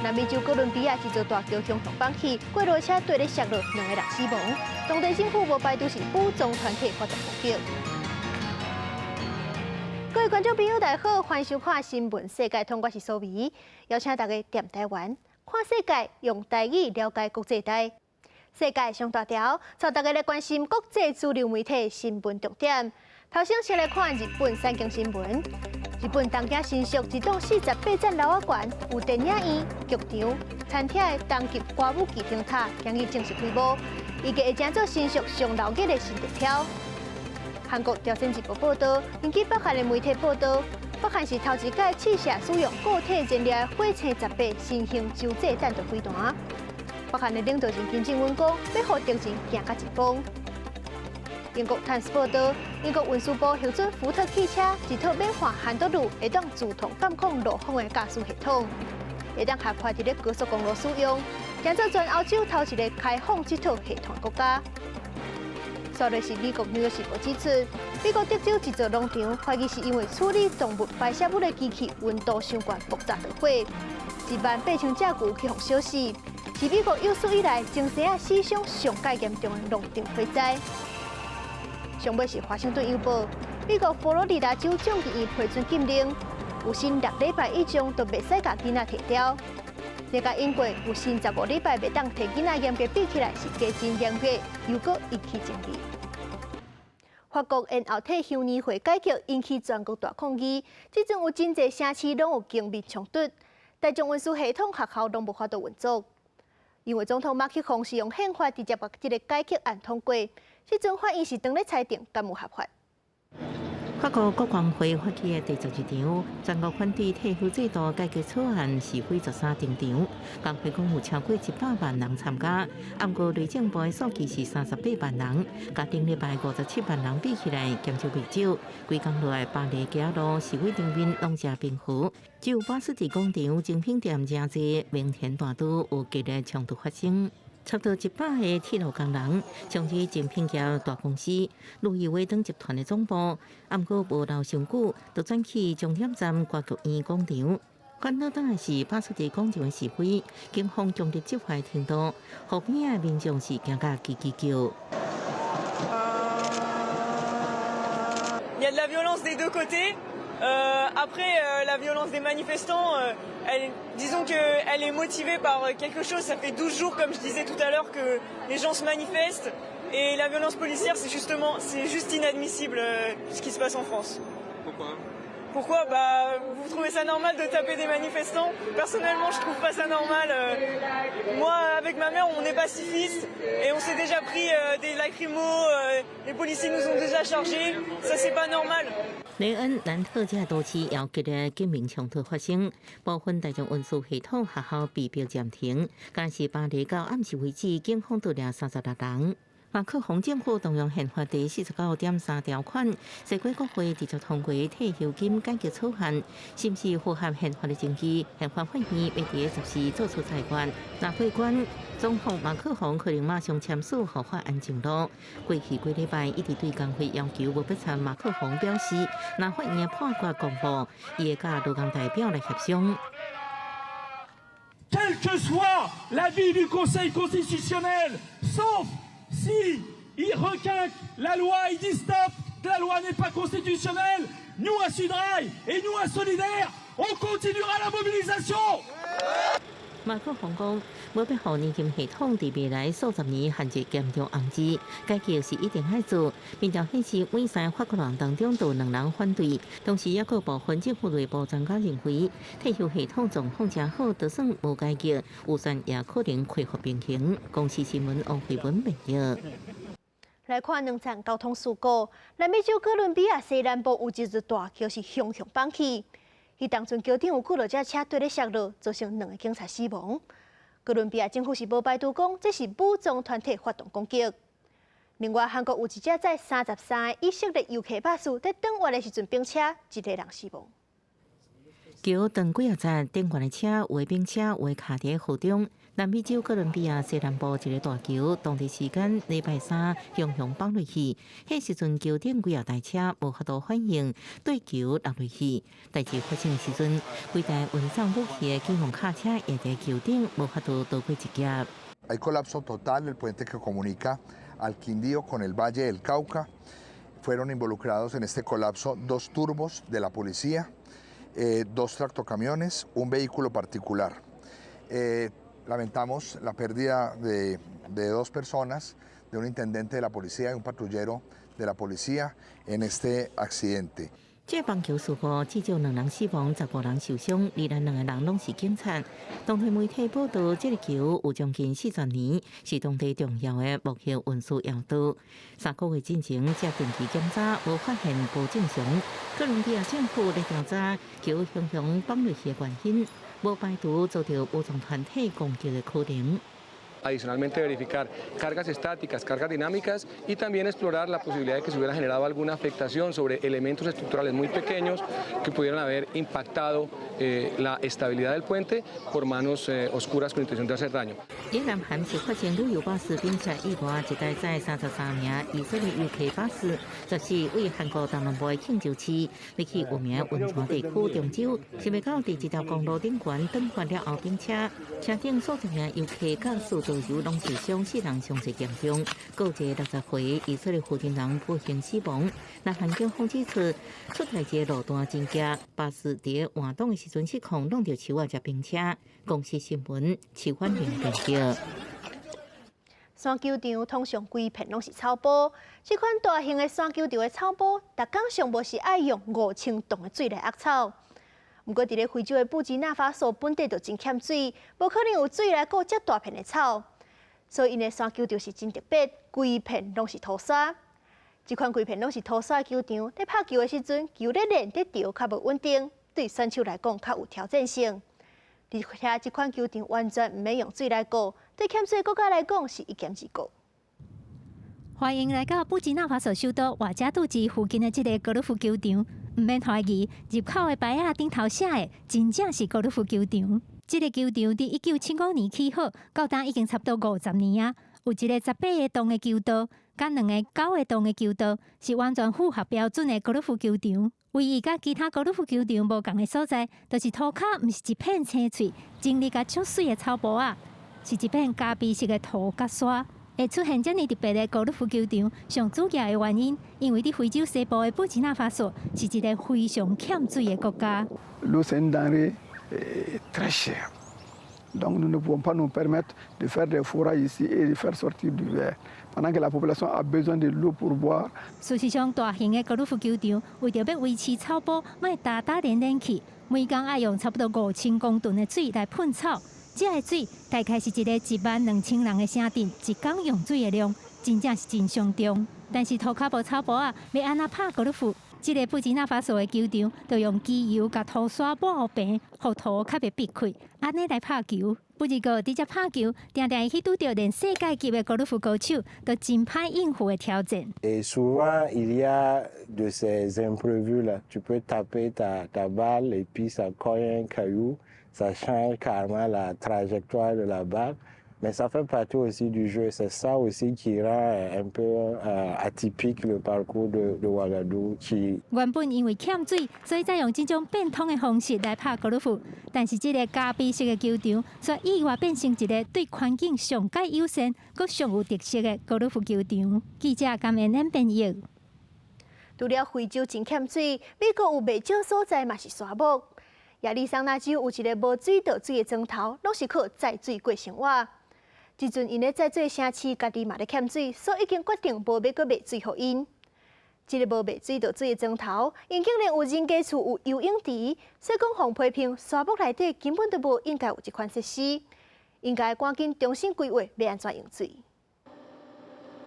南美洲哥倫比亞一座大橋雄雄崩去，過路車綴咧摔落，兩個人死亡。當地政府無排除是武裝團體發動攻擊。各位觀眾朋友，大家好，歡迎收看《新聞世界通》，我是蘇美，邀請大家踮台灣看世界，用台語了解國際大。世界上大條，帶大家來關心國際主流媒體新聞重點。頭先先來看日本產經新聞。日本東京新宿一棟48層樓仔懸，有電影院、劇場、餐廳的東急歌舞伎町塔，今日正式開幕，預計會成做新宿上鬧熱的新地標。韓國朝鮮日報報道，根據北韓的媒體報道，北韓是頭一擺試射使用固體燃料的火星十八新型洲際彈道飛彈。北韓的領導人金正恩講，欲予敵人驚甲一瘋。英國《泰晤》報道，英國運輸部核准福特汽車一套免換菸斗路會當自動監控路況的駕駛系統，會當合法佇咧高速公路使用，成做全歐洲頭一个開放這套系統的國家。煞落是美國《紐約時報》指出，美國德州一座農場懷疑是因為處理動物排泄物的機器溫度傷懸爆炸著火，18,000隻牛去予燒死，是美國有史以來精生仔死傷上蓋嚴重的農場火災。上尾是華盛頓郵報，美國佛羅里達州眾議院批准禁令，有薪6禮拜以上都袂使共囡仔剃雕。這佮英國有薪15禮拜袂當提囡仔嚴格比起來，是加真嚴格，又閣引起爭議。法國延後退休年歲改革引起全國大抗議，這陣有真濟城市攏有警民衝突，大眾運輸系統、學校攏無法度運作。因為總統馬克宏是用憲法直接共這个改革案通過，這陣法院是當咧裁定敢有合法。法國國光會發起的第十二場全國反對退休制度改革草案示威13登場，工會講有超過100萬人參加，毋過內政部的數據是38萬人，佮頂禮拜57萬人比起來減少袂少。規工落來，巴黎街路示威場面攏誠平和，只有巴士底廣場精品店誠濟，明田大道有激烈衝突發生。差不多100個鐵路工人衝入精品業大公司路易威登集團的總部，毋過無留傷久，就轉去終點站歌劇院廣場。煩惱的是巴士底廣場的示威，警方強力執法程度，路邊的民眾是驚甲吱吱叫。 Il y a de la violence des deux côtés. Après, la violence des manifestants, elle, disons qu'elle est motivée par quelque chose. Ça fait 12 jours, comme je disais tout à l'heure, que les gens se manifestent. Et la violence policière, c'est justement, c'est juste inadmissible ce qui se passe en France. Pourquoi? Pourquoi? Bah, vous trouvez ça normal de taper des manifestants? Personnellement, je trouve pas ça normal. Moi, avec ma mère, on est pacifiste et on s'est déjà pris des lacrymos. Les policiers nous ont déjà chargés. Ça, c'est pas normal. 雷恩、南特這都市有激烈警民衝突發生，部分大眾運輸系統、學校被迫暫停。但是巴黎到暗時為止，警方逮捕36人。馬克宏政府動用憲法第49.3條款，透過國會直接通過退休金改革草案，是毋是符合憲法的程序？憲法法院欲佇14做出裁決。若過關，總統馬克宏可能馬上簽署予法案上路。過去幾禮拜一直對工會要求無欲參馬克宏表示，若法院的判決公布，伊會佮勞工代表來協商。 Quel que soit l'avis du Conseil constitutionnel, sauf si il requinque la loi, il dit stop, la loi n'est pas constitutionnelle, nous à Sudrail et nous à Solidaires, on continuera la mobilisation. 馬克宏講，無欲予年金系統佇未來數十年陷入嚴重紅字，改革是一定愛做。民調顯示，每三個法國人當中都有兩人反對，同時抑閣部分政府內部專家認為，退休系統狀況誠好，就算無改革，預算也可能恢復平衡。公視新聞王慧文報道。來看兩場交通事故，南美洲哥倫比亞西南部有一座大橋是雄雄崩去。彼當陣橋頂有幾落隻車綴咧摔落，造成兩个警察死亡。哥倫比亞政府是無排除講這是武裝團體發動攻擊。另外，韓國有一隻載33个以色列遊客巴士佇轉彎的時陣崩車，一个人死亡。橋斷幾仔節，頂懸的車，有的冰車，有的卡佇河中。南美洲哥倫比亞西南部一个大橋，當地時間禮拜三雄雄崩落去。彼時陣橋頂幾仔台車無法度反應，對橋落落去。代誌發生的時陣，幾台運送武器的警用卡車也佇橋頂無法度逃過一劫。 Hay colapso total del puente que comunica al Quindío con el Valle del Cauca. Fueron involucrados en este colapso dos turbos de la policía, dos tractocamiones, un vehículo particular. Lamentamos la pérdida de dos personas, de un intendente de la policía y un patrullero de la policía en este accidente. 這崩橋事故至少兩人死亡，15人受傷，罹難兩個人攏是警察。當地媒體報道，這个橋有將近40年，是當地重要的貿易運輸要道。3個月進前才定期檢查，無發現無正常。哥倫比亞政府咧調查橋雄雄崩落去的原因，無排除遭著武裝團體攻擊的可能。 Adicionalmente, verificar cargas estáticas, cargas dinámicas y también explorar la posibilidad de que se hubiera generado alguna afectación sobre elementos estructurales muy pequeños que pudieran haber impactado la estabilidad del puente por manos oscuras con intención de hacer daño. 佇南韓是發生旅遊巴士冰車意外，一台載33名以色列遊客巴士，14位韓國東南部的慶州市，欲去有名溫泉地區中州，想袂到佇一條公路頂懸轉翻了後冰車，車頂數十名遊客佮四導遊攏受傷，四人傷勢嚴重，閣有一个60歲以色列負責人不幸死亡。南韓警方指出，出代誌的路段真狹，巴士佇換擋的時陣失控，挵著樹仔才冰車。公視新聞，徐婉玲報道。山球場通常規片攏是草埔，這款大型的山球場的草埔，逐工上無是愛用5000噸的水來壓草。毋過，佇咧非洲的布吉納法索本地就真欠水，無可能有水來顧遮大片的草，所以𪜶的山球場是真特別，規片攏是塗沙。這款規片攏是塗沙的球場，咧拍球的時陣，球咧練咧著較無穩定，對選手來講較有挑戰性。而且，這款球場完全毋免用水來顧，對欠水國家來講是一兼二顧。歡迎來到布吉納法索首都瓦加杜茲附近的這个高爾夫球場。毋免懷疑，入口的牌仔頂頭寫的，真正是高爾夫球場。這个球場佇1975年起好，到今已經差不多50年啊。有一个18個洞的球道，佮兩个9個洞的球道，是完全符合標準的高爾夫球場。唯一佮其他高爾夫球場無仝的所在，就是塗跤毋是一片青翠、整理甲足媠的草埔仔，是一片咖啡色的塗佮沙。會出現遮爾特別的高爾夫球場，上主要的原因，因為佇非洲西部的布吉納法索是一个非常欠水的國家。 L'eau, c'est une denrée très chère. Donc nous ne pouvons pas nous permettre de faire des forages ici et de faire sortir du verre pendant que la population a besoin de l'eau pour boire. 事實上，大型的高爾夫球場為著欲維持草埔，愛焦焦連連去，每工愛用差不多5000公噸的水來噴草。這个水大概是一个1萬2千人的城鎮一工用水的量，真正是真傷重。但是塗跤無草埔仔，欲按怎拍高爾夫？這个布吉納法索的球場，就用機油共塗沙抹平，予塗較袂閉開，按呢來拍球。不過，佇遮拍球，定定會去拄著連世界級的高爾夫高手都真歹應付的挑戰。 Et souvent, il y a de ces imprévus là. Tu peux taper ta balle et puis ça cogne un caillou, ça change carrément la trajectoire de la balle. Mais ça fait partie aussi du jeu. C'est ça aussi qui rend un peu atypique le parcours de Ouagadougou. Qui 原本因為欠水，所以才用這種變通的方式來拍高爾夫。但是這个咖啡色的球場，卻意外變成一个對環境上蓋友善、閣上有特色的高爾夫球場。記者甘恩恩編譯。除了非洲真欠水，美國有袂少所在嘛是沙漠。亞利桑那州有一个無水就水的莊頭，攏是靠載水過生活。這陣𪜶咧載水城市，家己嘛咧欠水，所以已經決定無欲閣賣水予𪜶。這个無賣水就水的莊頭，𪜶竟然有人家厝有游泳池，所以講予批評沙漠內底根本就無應該有這款設施，應該趕緊重新規劃欲按怎用水。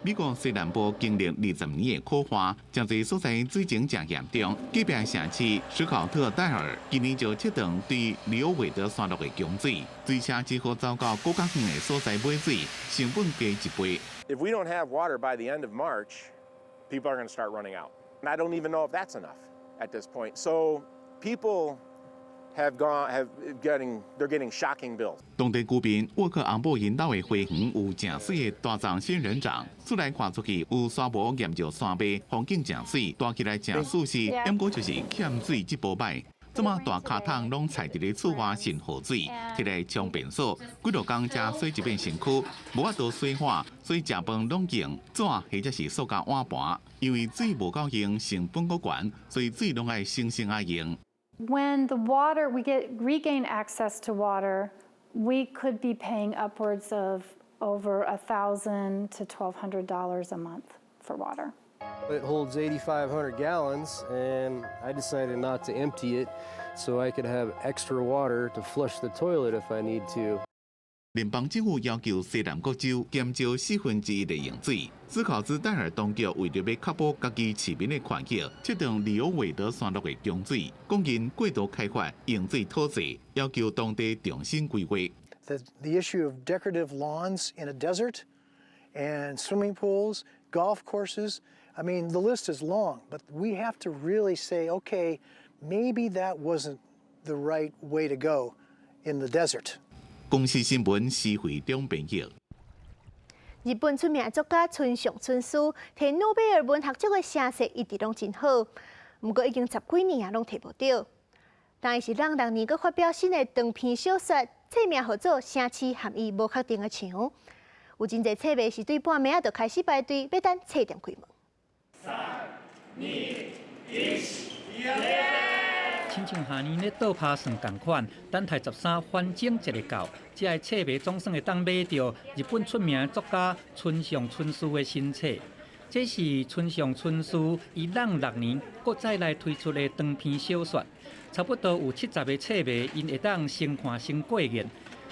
美國西南部經歷20年的苦旱，誠濟所在水情誠嚴重。隔壁城市史考特戴爾今年就切斷對里奧維德山麓的供水，水車只好走到閣較遠的所在買水，成本加一倍。 If we don't have water by the end of March, people are going to start running out. And I don't even know if that's enough at this point. So people Have gone have getting they're getting shocking bills. 當地居民沃克昂布𪜶兜的花園有誠媠的大叢仙人掌，出來看出去有沙無沿著山脈，風景誠媠，大起來誠舒適。毋過就是欠水這無䆀。這馬大跤桶攏採佇咧厝外滲雨水，提來沖便所，幾落工才洗一遍身軀，無法度洗碗，所以食飯攏用紙或者是塑膠碗盤。因為水無夠用，成本閣懸，所以水攏愛省省仔用。 When the water, we get regain access to water, we could be paying upwards of over $1,000 to $1,200 a month for water. It holds 8,500 gallons, and I decided not to empty it so I could have extra water to flush the toilet if I need to. 聯邦政府要求西南各州減少1/4的用水。斯考茲戴爾當局為著欲確保家己市民的權益，切斷里奧維德山麓的供水，講𪜶過度開發用水土地，要求當地重新規劃。 The issue of decorative lawns in a desert and swimming pools, golf courses, I mean, the list is long, but we have to really say, okay, maybe that wasn't the right way to go in the desert. 公視新聞施惠中編譯。日本出名作家村上春樹提諾貝爾文學獎的聲勢一直攏真好，毋過已經十幾年啊，攏提無著。但伊是仝六年閣發表新的長篇小說，冊名號做《城市和伊無確定的牆》。有真濟冊迷是對半暝仔就開始排隊，欲等冊店開門。三、二、一，親像下年咧倒拍算仝款，等待13反正一个到，這个冊迷總算會當買著日本出名作家村上春樹的新冊。這是村上春樹伊仝六年閣再來推出的長篇小說，差不多有70个冊迷，𪜶會當先看先過癮。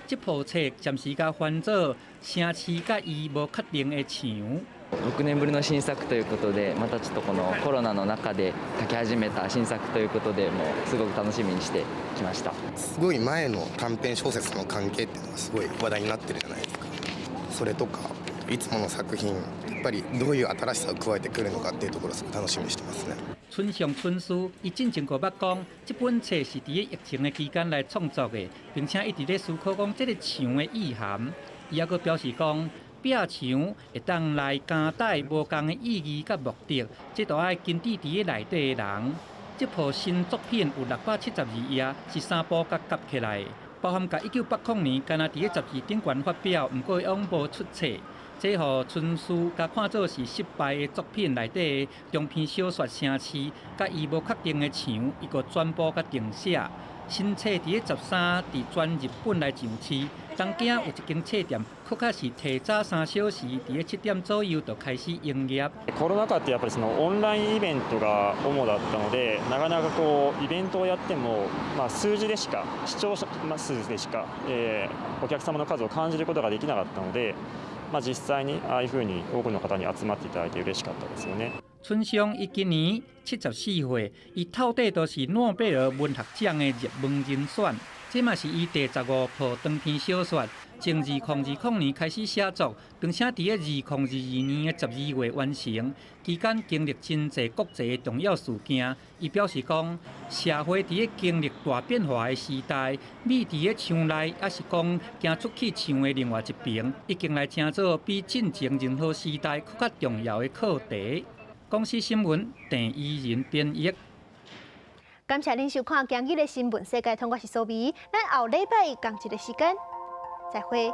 這部冊暫時共翻做城市佮伊無確定的牆。 6年ぶりの新作ということで、またちょっとこのコロナの中で書き始めた新作ということで、もうすごく楽しみにしてきました。すごい前の短編小説の関係っていうのがすごい話題になってるじゃないですか。それとか、いつもの作品、やっぱりどういう新しさを加えてくるのかっていうところをすごい楽しみにしてますね。村上春樹伊進前閣捌講，這本冊是佇疫情的期間來創作的，並且一直咧思考講這个牆的意涵。伊猶閣表示講，壁牆會當來交代無仝的意義佮目的，這都愛根據佇咧內底的人。這部新作品有672頁，是三部佮夾起來，包含共1980年敢若佇咧雜誌頂懸發表，毋過攏無出冊。這予春樹共看做是失敗的作品內底的中篇小說《城市》，佮伊無確定的牆，伊閣全部共重寫。新冊佇咧13佇全日本來上市，東京有一間冊店，確實是提早3小時，佇咧7點左右就開始營業。コロナ禍ってやっぱりそのオンラインイベントが主だったので、なかなかこうイベントをやっても、まあ数字でしか視聴者数でしか、お客様の数を感じることができなかったので、まあ実際にああいうふうに多くの方に集まっていただいて嬉しかったですよね。村上伊今年74歲，伊透底都是諾貝爾文學獎的熱門人選。這嘛是伊第15部長篇小說，從2020年開始寫作，並且佇咧2022年的12月完成。期間經歷真濟國際的重要事件。伊表示講，社會佇咧經歷大變化的時代，覕佇咧牆內，抑是講行出去牆的另外一爿，已經來成做比進前任何時代閣較重要的課題。公視新聞鄭怡仁編譯。感謝恁收看今日的新聞世界通，我是蘇美，咱後禮拜仝一个時間再會。